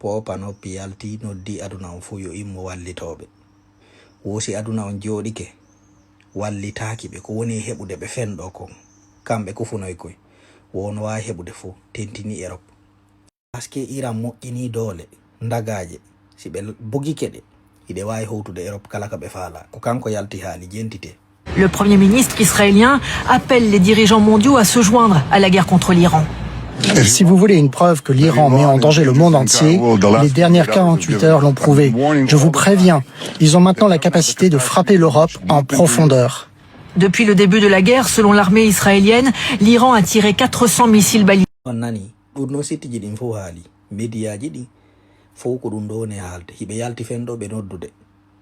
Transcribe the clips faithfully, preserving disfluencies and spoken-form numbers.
Poopa noppi, yalti, noddi aduna on fuu yo immo wallitooɓe. Wo si aduna on jooɗike, wallitaaki ɓe, ko woni e heɓude ɓe fenɗo kon, kamɓe kufunoy koy. Wo no waawi heɓude fuu, tentini Erop. Paske Iran moƴƴinii doole, ndagaaje, si ɓe bugike ɗe, hiɗe waawi howtude Erop kala ka ɓe faalaa. Ko kanko yalti haali, jentite. Le Premier ministre israélien appelle les dirigeants mondiaux à se joindre à la guerre contre l'Iran. Si vous voulez une preuve que l'Iran met en danger le monde entier, les dernières quarante-huit heures l'ont prouvé. Je vous préviens, ils ont maintenant la capacité de frapper l'Europe en profondeur. Depuis le début de la guerre, selon l'armée israélienne, l'Iran a tiré quatre cents missiles balistés. On nani, ɗun non sittiji ɗin fow haali, mediyaaji ɗin fow ko ɗun ɗoo woni e haalde. Hiɓe yalti fenɗo ɓe noddude.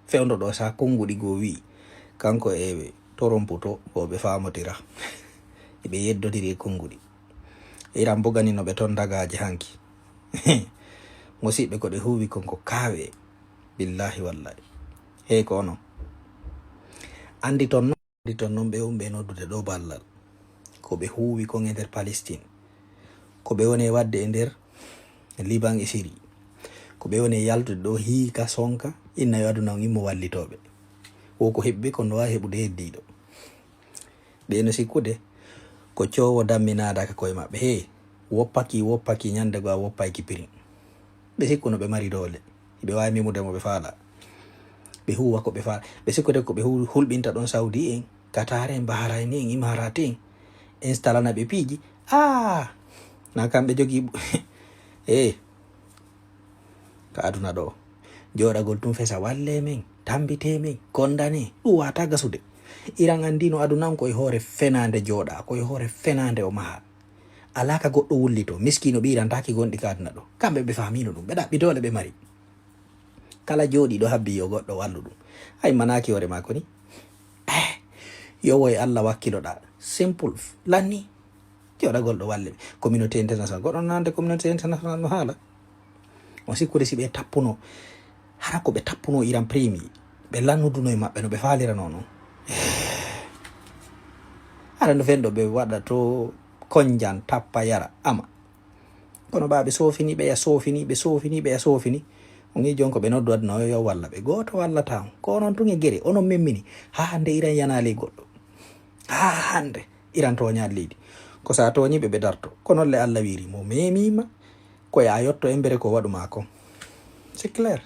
Fewndo ɗoo sa konnguɗi goo wi'i, kanko e Torompu to, ko ɓe faamotira. Hiɓe yeddotiri e konnguɗi. Iran buganino ɓe ton ndagaaje hanki. Musiɓɓe, ko ɗe huuwi kon ko kaawe. Billahi wallahi. Hey, ko onon. Anndi ton non, anndi ton non ɓe on ɓe noddude ɗoo ballal. Ko ɓe huuwi kon e nder Palestine. Ko ɓe woni e waɗde e nder Liban e Syrie. Ko ɓe woni e yaltude ɗoo hiika sonka, inna yo aduna on immo wallitooɓe. Wo ko heɓi ɓe, kono no waawi heɓude heddiiɗo. Ɓe no sikkude ko coowo damminaada ka koye maɓɓe. Hee, woppaki, woppaki, ñande goo a woppayki pirin. Ɓe sikkuno ɓe mari doole. Hiɓe waawi memude mo ɓe faalaa. Ɓe huuwa ko ɓe faalaa. Ɓe sikkude ko ɓe hu-, hulɓinta ɗon Saudi en, Qatar en, Bahrain en, Imarat en. Instalana ɓe piiji. Ah! Na kamɓe jogii. Ee. Ka aduna ɗoo. Jooɗagol tun fesa, wallee men, tambitee men, kondanee. Ɗun waawataa gasude. Iran anndii no aduna on ko e hoore fenaande jooɗaa, ko e hoore fenaande o mahaa. Alaa ka goɗɗo wullitoo. Miskiino ɓe Iran taaki gonɗi ka aduna ɗoo. Kamɓe ɓe faamiino ɗun. Ɓe ɗaɓɓi doole ɓe mari. Kala jooɗiiɗo habbii yo goɗɗo wallu ɗun. A immanaaki hoore maa ko nii? Eh, yo woy Alla wakkiloɗaa. Simple. Lanni. Jooɗagol ɗoo walle ɓe. Communauté international. Goɗɗo nande communauté international no haala. On sikkude si ɓe tappuno, hara ko ɓe tappuno Iran premier, ɓe lannuduno e maɓɓe no ɓe faalirano non. Hara no fenɗo ɓe waɗa to konjan tappa yara ama. Kono ɓa ɓe soofini ɓe ya soofini, ɓe soofini ɓe ya soofini. On ii jon ko ɓe noddu aduna o yo walla ɓe. Gooto wallata on. Ko onon tun e gere, onon memmini. Haa hannde Iran yanaali goɗɗo. Haa hannde Iran tooñaali leydi. Ko sa tooñi ɓe, ɓe darto. Ko non le Alla wiiri, mo memima, ko ya yotto embere ko waɗu ma kon. C'est clair.